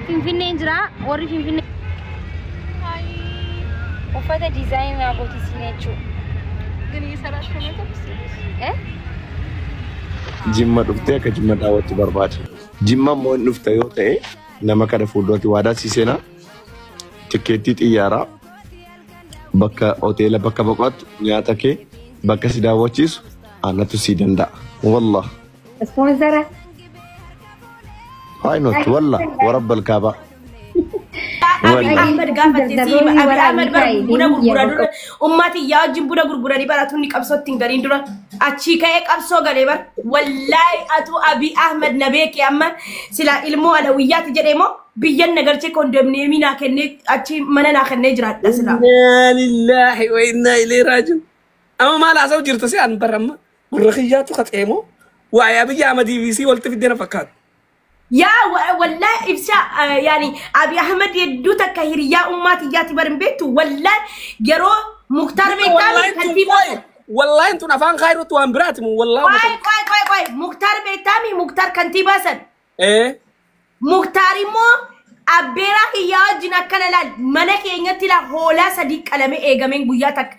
Finfinneen jira. Warri Finfinnee uffata diizaayinii naa gootisiin jechuudha. ግን እየሰራሽ ነው Eh? Jimma dhuftee akka Jimma daawwattu barbaada. Jimma immoo hin dhufta yoo ta'e nama kana fuulduratti waadaa si seenaa tikkeettii xiyyaaraa bakka hoteela bakka boqottu nyaata kee bakka si daawwachiisu anatu si danda'a. Wallah. Ispoonsara. Why not? Wallah. Warabbal kaabaa. Abiy Wallah. Ahmed gaafatte Dardarroonni Abiy waraabni Ahmed bara taa'e buna deemuu gurguraa yeroo dura ummati yaa wajjin buna gurguranii baratuun qabsootti hin galiin dura achii ka'ee qabsoo galee bar wallaahi atu Abiy Ahmed na beeke amma sila ilmoo alawiyyaati jedhee moo biyyan na galchee kondomneemii naa kennee achi mana naa kennee jiraadha sila. Inna lillahi wa inna ilayhi raaji'uun. Amma maal haasa'u jirta si an baramma gurra kiyyaatu qaxeemoo waa'ee Abiyyi Ahmadii fi isii walitti fiddee na fakkaata. Yaa wallaahi ibsa yaani Abiy Ahmed hedduu takka hiriyaa ummaatiyyaati bar hin beektu wallaahi yeroo Muktaar beektaa Wallaahi tun kantiibaa qoy wallaahi tun afaan kaayirootti waan biraati mu wallaahi. Qoy qoy qoy qoy Muktaar beektaami Muktaar kantiibaa san Ee Muktaar immoo abbeeraa kiyyaa wajjin akkana laal mana keenyatti laal hoolaa sadii qalame eegameen guyyaa takka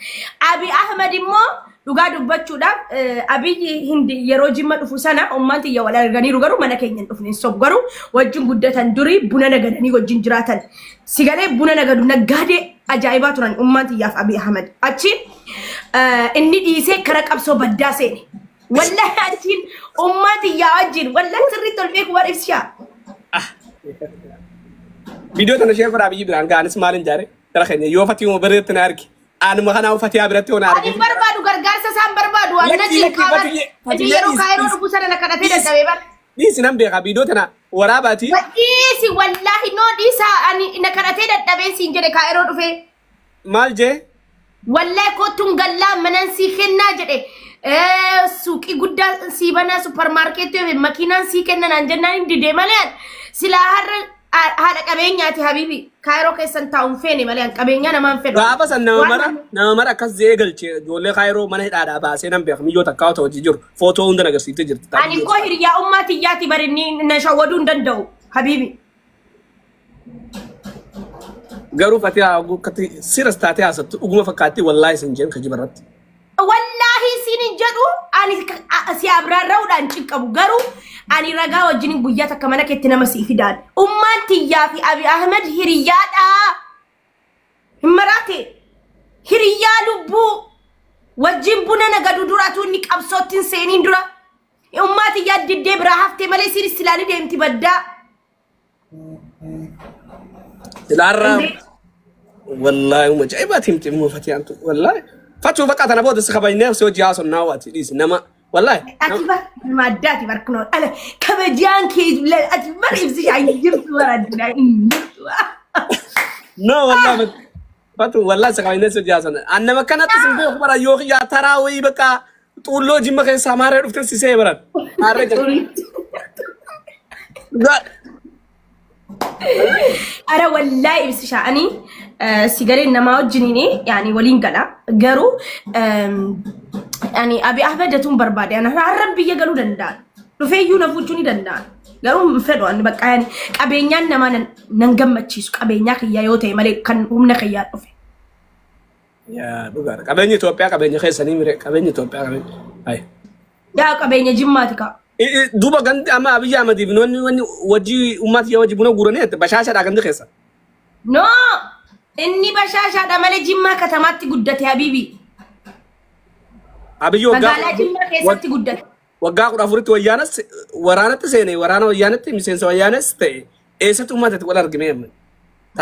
Abiy Ahmed immoo dhugaa dubbachuudhaaf Abiyyi hindi yeroo Jimma dhufu sana ummaan tiyya wal arganiiru garuu mana keenya hin dhufne hin sobu garuu wajjin guddatan durii buna nagadanii wajjin jiraatan sigalee buna nagadu naggaadee ajaa'ibaa turan ummaan tiyyaaf Abiy Ahmed achi inni dhiisee kara qabsoo baddaa seene. Wallahi achiin ummaa tiyyaa wajjin wallahi sirriitti ol beeku war ibshaa. Viidiyoo tana ishee godhaa biyyi biraan ga'anis maal hin jaare gara keenya yoo fatii uma biratti na arge anuma kanaa uffatiyaa biratti yoo na Ani arge. hin barbaadu gargaarsa isaan barbaadu waan na Lakkii lakkii cinqaa bar. fatiyyee Inni fatiyyee yeroo dhiisi kaayiroo dhiisi dhufu sana na kadhatee dhiisi dadhabee bar. dhiisi nan beekaa viidiyoo tana waraabaati. Dhiisi wallahi noo dhiisaa ani na kadhatee dadhabee siin jedhe kaayiroo dhufee. Maal jee Wallahi kottuun gallaa manan sii kennaa jedhe. Suuqii guddaa sii banaa supparmaarkeetii makiinaan sii kenna naan jennaan hin didee malee silaa har'a haadha qabeenyaati habiibi kaayiroo keessan taa'uun feene malee an qabeenyaa namaan fedhu. Gaafa san nama Waan mara nama mara akkas jee galchee ijoollee kaayiroo mana hidhaadhaa baasee nan beeka miyyoo takkaa otoo hojii jiru footoo hunda na agarsiiftee jirti. Ani koo hiriyaa ummaa tiyyaati bari inni na shawwaduu hin danda'u habiibi. Garuu fatee akkatti siras taatee haasattu dhuguma fakkaatti wallaahi sin jeen kajiba irratti. Wallaahi siin hin jedhu ani si abraarraa'uudhaan cinqabu garuu ani ragaa wajjin guyyaa takka mana keetti nama sii fidaan. Ummaan tiyyaa fi Abiy Ahmed hiriyaadha. Hin maraate hiriyaa lubbuu wajjin buna nagadu duraatu inni qabsootti hin seeniin dura. Ummaa tiyyaa diddee biraa haftee malee siin silaanii deemti baddaa. Ilaarraa wallaahi uma ajaa'ibaati himte immoo fatee antu wallaahi. Fatuu bakka tana booda si kabajneef si hojii haasonnaa waati dhiisi nama wallaahi. Ati bar nama addaati bar kunoo dhala kabajaan kee ati bar ibsi hin jirtu bar addunyaa hin jirtu. No wallaahi fatuu wallaahi si kabajneef si hojii haasonnaa. An nama kanatti sin beeku bara yoo yaa taraa wayii bakka xuulloo jimma keessaa maarree dhuftee si see baran. Maarree jala. Ara wallaahi ibsisha ani sigaleen namaa wajjiniin yaani waliin gala garuu ani Abiy Ahmed atuun barbaade ana har'a biyya galuu danda'an dhufeeyyuu na fuuchuu ni danda'an garuu hin fedhu ani bakka yaani qabeenyaan namaa nan gammachiisu qabeenyaa kiyyaa yoo ta'e malee kan humna kiyyaa dhufe. Yaa dhugaadha. Qabeenyi Itoophiyaa qabeenya keessanii mire qabeenyi Itoophiyaa qabeenya. Ayi. Yaa qabeenya jimmaati kaa. Duuba gandi amma Abiyyi Ahmediif wanni wanni wajji uummata yaa wajji buna guuranii bashaashaadha gandi keessa. No! Inni bashaashaadha malee jimmaa katamaatti guddate habiibi. Abiyyi waggaa Magaalaa jimmaa keessatti guddate. waggaa 14tti wayyaanas waraanatti seene waraana wayyaanatti miseensa wayyaanas ta'e eessatti uummatatti wal argime amma.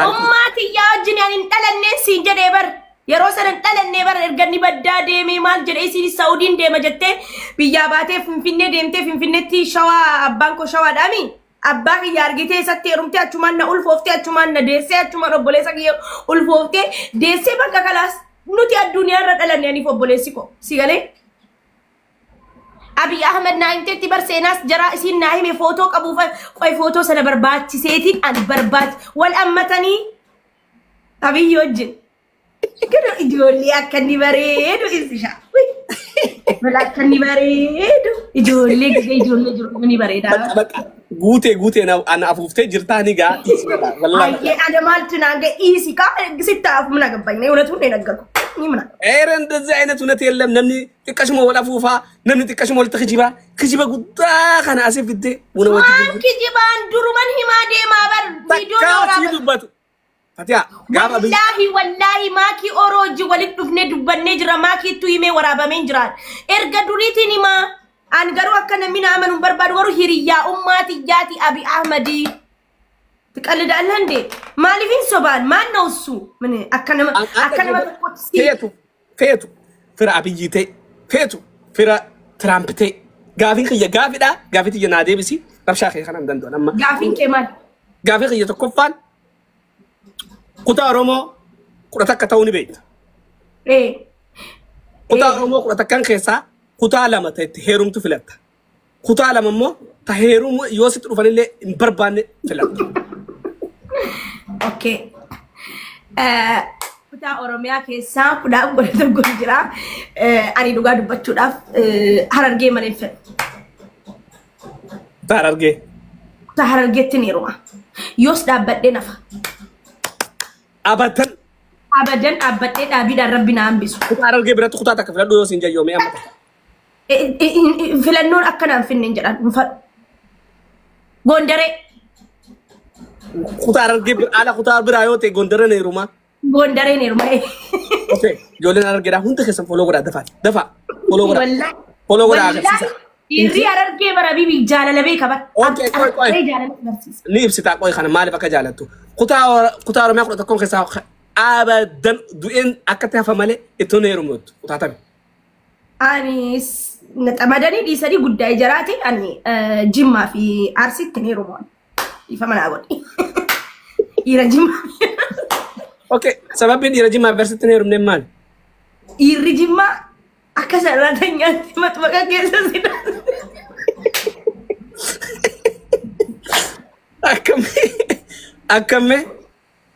Ummaa tiyyaa wajjin ani hin dhalanneen siin jedhee bar. Yeroo sana hin dhalannee bar erga inni baddaa deemee maal jedhee isiin Saawudiin deema jettee biyyaa baatee Finfinnee deemtee Finfinneetti shawaa abbaan koo shawaadhaami. Abbaa kiyya argitee isatti heerumtee achumaan na ulfooftee achumaan na deessee achumaan obboleessa kiyya ulfooftee deessee bakka kalaas nuti addunyaa irra dhalanne aniif obboleessi koo si galee. Abiy Ahmed naa himteetti bar seenaas jaraa isiin naa hime footoo qabuuf qoy footoo sana barbaachiseetiin ani barbaach wal ammatanii Abiyyi wajjin. Garuu ijoollee akka inni bareedu ibsisha. Akka bareedu ijoollee gisee ijoollee jiru ni bareeda. Bakka guutee guutee ana afuuftee jirtaa ni gaa dhiisi wallahi. Ayyee ana maaltu naan ga'e dhiisi kaa sitti afu ምና ገባኝ ነው እውነቱን ነው የነገርኩህ። እኔ ምን ኧረ እንደዚህ አይነት እውነት የለም። Namni xiqqashuma wal afuufaa, namni xiqqashuma walitti kijibaa, kijiba guddaa kana asii fiddee buna wajjin Waan kijibaan duruman himaa deemaa bar viidiyoo takkaa sii dubbatu. Fatiha gaafa biyya Wallaahi wallaahi maakii oroo wajjin walitti dhufnee dubbannee jira maakiittu himee waraabamee jira. Erga duriitiin himaa an garuu akka namni na amanu hin barbaadu garuu hiriyyaa ummaatiyyaati Abi Ahmadii. ትቀልዳለህ እንዴ? Maaliifin sobaan ማን ነው እሱ? ምን akka nama akka nama tokkotti si Feetu feetu fira Abiyyi ta'e feetu fira Tiraamp ta'e gaafiin kiyya gaafidha gaafii tiyya naa deebisi rabshaa kee kana hin danda'an amma. Gaafiin kee maal? Gaafii kiyya tokkoffaan kutaa Oromoo 11 ta'uu ni beekta. Ee. Kutaa Oromoo 11 keessaa kutaa 2 ta'e itti heerumtu filatta. Kutaa 2 immoo ta heerumu yoo sitti dhufanillee hin barbaanne filatta. Okay. Kutaa Oromiyaa keessaa 11 jira. Ani dhugaa dubbachuudhaaf Harargee malee hin fedhu. Kutaa Harargee. Kutaa Harargeetti ni heeruma. Yoos dhaabbadhee nafa. Abadan. Abadan dhaabbadhee dhaabiidhaan rabbi na hambisu. Kutaa Harargee biratti kutaa takka filadhu yoo siin jayyoomee amma takka. Filannoon akkanaan finne hin jedhan hin fadhu. Gondaree. Kutaa Harargee ala kutaa biraa yoo ta'e Gondareen heeruma. Gondareen heeruma. Okay. Ijoolleen Harargeedhaa hundi keessan follow godhaa dafaa dafaa follow godhaa. Wallahi. Follow godhaa agarsiisa. Dhiirri Harargee bara bibi jaalala beeka bara. Okay, qoy qoy. Jaalala barsiisa. Ni ibsitaa qoy kana maaliif akka jaalattu. Kutaa Oromiyaa 11 keessaa abadan du'een akka ta'e hafa malee ittiin heerumtu kutaa tami. Ani xamadanii dhiisanii guddaa ijaraati ani Jimmaa fi Arsiitti ni heerumu. Ifa manaa godhi. Dhiira Jimmaa. Okay, sababiin dhiira Jimmaa fi Arsiitti hin heerumne maali? Dhiirri Jimmaa akka sararatanyaatti maxbaqa keessa sida. Akkamii akkamii?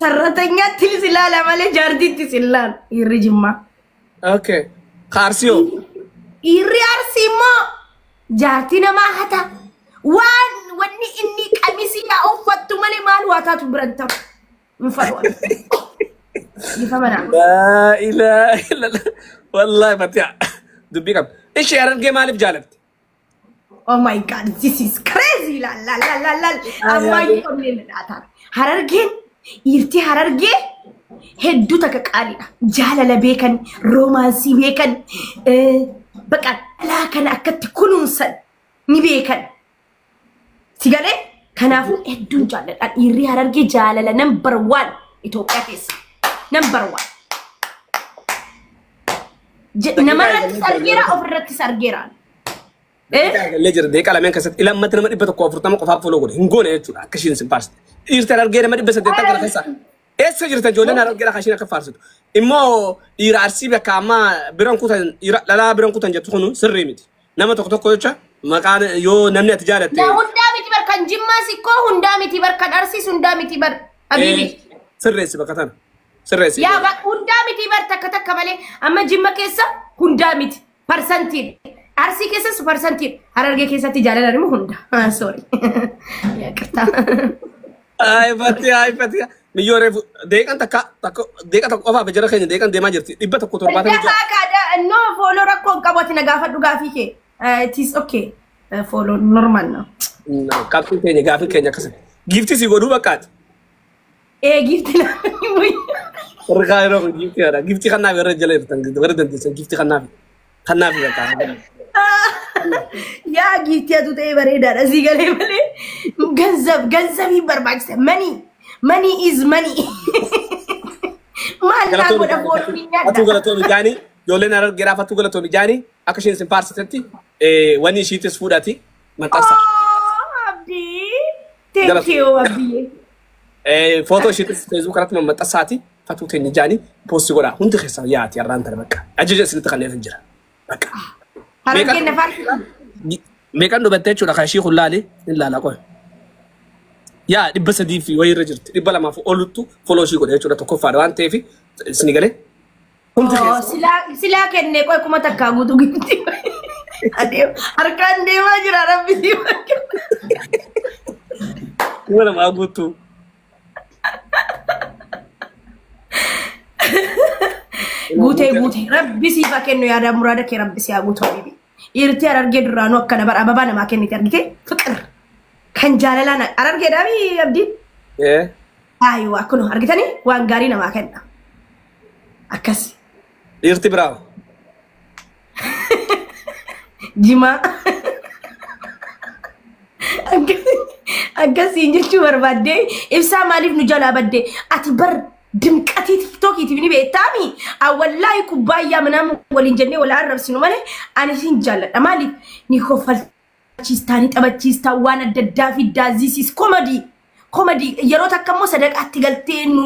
Sararatanyaatti si ilaala malee jaartiitti si ilaalu dhiirri Jimmaa. Okay. Arsiyoo. Dhiirri Arsii immoo jaartii namaa hata. Waan wanni inni qamisii yaa uffattu malee maal waa taatu biran ta'u. Hin fadhu. Ifa manaa. Laa ilaaha illallah. Wallahi Fatiha. Dubbii qabda. Ishee Harargee maaliif jaalatte? Oh my God, this is crazy. La la la la la. Ammayyuu qabnee na dhaataan. Harargeen dhiirtii Harargee hedduu takka qaaliidha. Jaalala beekan, romance beekan, baqa dhalaa kana akkatti kunuunsan ni beekan. Si galee? Kanaafuu hedduun jaalladha. Dhiirri Harargee jaalala number one Itoophiyaa keessa. Number one. Namarrattis argeera, ofirrattis argeera. Illee jira deeqa lameen keessatti ilammatti nama 140 qofaaf follow godhe hin goone jechuudha akka ishiin sin faarsite. Dhiirti Harargee nama 800 kana keessa. Eessa jirta ijoolleen Harargee akka ishiin akka faarsitu? Immoo dhiira Arsii bakka ammaa biran kutan dhiira dhalaa biran kutan jettu kun sirrii miti. Nama tokko tokko jecha maqaan yoo namni ati jaalatte. Na hundaa miti bar kan Jimmaas ikkoo hundaa miti bar kan Arsiis hundaa miti bar Habiibi. Sirreessi bakka tana. Sirreessi. Yaa hundaa miti bar takka takka malee amma Jimma keessa hundaa miti parsantiin. Arsii keessas parsantiin. Harargee keessatti jaalalan immoo hunda. Sorry. Yaa qirtaa. Ay Fatiha ay Fatiha. Miyyoo reefu deeqan takka takka deeqa tokko qofaaf jara keenya deeqan deemaa jirti 176. Dafaa kaadha no follow rakkoo hin qabu ati na gaafadhu gaafii kee. It is okay. Follow normal no. Qabxiin keenya gaafiin keenya akkasii. Giiftii si godhuu bakkaati. Ee giiftii na. Warri kaan yeroo kun giiftii kana giiftii kannaaf irra jala jirtan warra dandeessan giiftii kannaaf kannaaf bakka. Yaa giiftii atu ta'e bareedaadha sii galee malee ገንዘብ ገንዘብ barbaachisa money money is money maal naa godha fooluu ni Fatuu nyaadha. galatoomi jaanii ijoolleen Harargeedhaa fatuu galatoomi jaanii akka isheen isin faarsitetti wanni ishiitis fuudhati maxxansa. Oh, Abdii. Thank you, Abdii. Footoo ishiitis Facebook irratti maxxansaati fatuu teenya jaanii post godhaa hundi keessaa yaati har'aan tana bakka ajaja isinitti kanneen jira bakka. Harargeen na faarsiti. Meeqan dhubattee jechuudha kan ishii kun laali hin laala qoy. Yaa 300 fi wayii irra jirti 200 oluttu follow ishii godhe jechuudha tokkoffaadha waan ta'eef isin galee. Hundi keessa. Silaa kennee qoy kuma takkaa guutuu gifti. Harkaan deemaa jira rabbi si 2000 guutuu. Guutee guutee rabbi siif haa kennu yaada muraada kee rabbi si haa guutu habibi. Dhiirtii Harargee duraanuu akkana bara ababaa namaa kennite argite fiqir kan jaalalaan Harargeedhaa abdiin. Ayiwa kun argitanii waan gaarii namaa kenna. Akkas. Dhiirti biraa. Jimaa. Akkasiin jechuu barbaaddee ibsaa maaliif nu jalaa baddee ati bar dimqatii tiktookiitiif ni beektaami. Wallaahi kubbaayyaa manaa waliin jennee wal arrabsinu malee ani sin jaalladha. Maaliif ni kofalchiistaa ni taphachiistaa waan adda addaa fiddaa this is comedy. Comedy yeroo takka immoo sadaqaatti galtee nu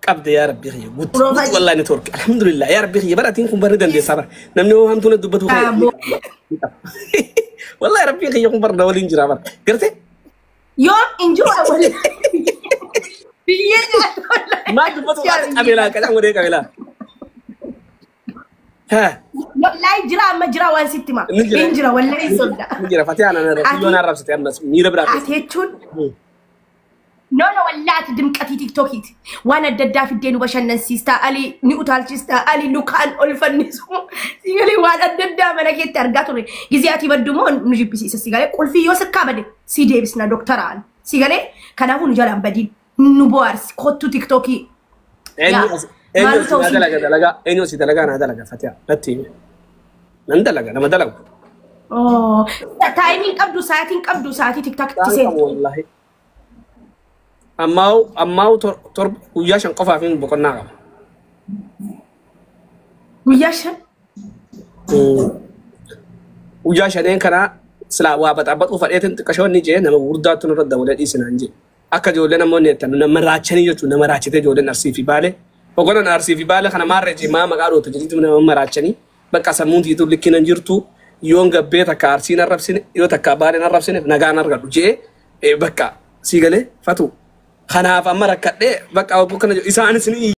Qabde yaa rabbi kiyya guutuu wallahi network alhamdulillah yaa rabbi kiyya bara atiin kun barri dandeessaa bara namni hoo hamtuun dubbatu kee wallahi rabbi kiyya kun barna waliin jira bara garte yoo hin jiru wallahi biyyee maal dubbatu qabeelaa qacaan godhee qabeelaa haa wallahi jira amma jira waan sitti hima hin jira wallahi sobda ni jira fatee aanan irra yoo naan rabsite ammas miira biraa ati jechuun No, no, wallahi dimqatii tiktookiiti. Waan adda addaa fiddee nu bashannansiistaa, ali ni utaalchistaa, ali lukaan ol fannisu. Sigalee waan adda addaa mana keetti argaa turre. Gizee ati baddu immoo nu jibbisiisa sigalee qulfii yoo sirkaa bade si deebisna dooktaraan. Sigalee kanaafuu nu jalaan badiin nu bohaarsi kottu tiktookii. Eenyu si dalaga dalagaa eenyu si dalagaa naa dalaga Fatiha natti himi. Nan dalaga nama dalagu. Taayimiin qabdu sa'aatiin qabdu sa'aatii tiktookitti seentu. Wallahi. Ammaa torba guyyaa 5 qofaaf hin boqonnaa qaba. Guyyaa 5? Guyyaa 5 kana silaa waa baxaabaxuu fadheetin xiqqashoonni jee nama gurguddaatu nurra dabalee dhiisinaan jee. Akka ijoolleen namoonni jettan nama raachanii jechuun nama raachitee ijoolleen Arsii fi Baalee. Boqonnaan Arsii fi Baalee kana maarree jee maa maqaa dhootu jedhitu nama maraachanii bakka sammuun tiituu likkinan jirtu yoon gabbee takka Arsiin arrabsine yoo takka Baaleen arrabsine nagaan argadhu jee bakka sii galee fatu. Kanaaf amma rakkadhee bakka obbo kana isaanis ni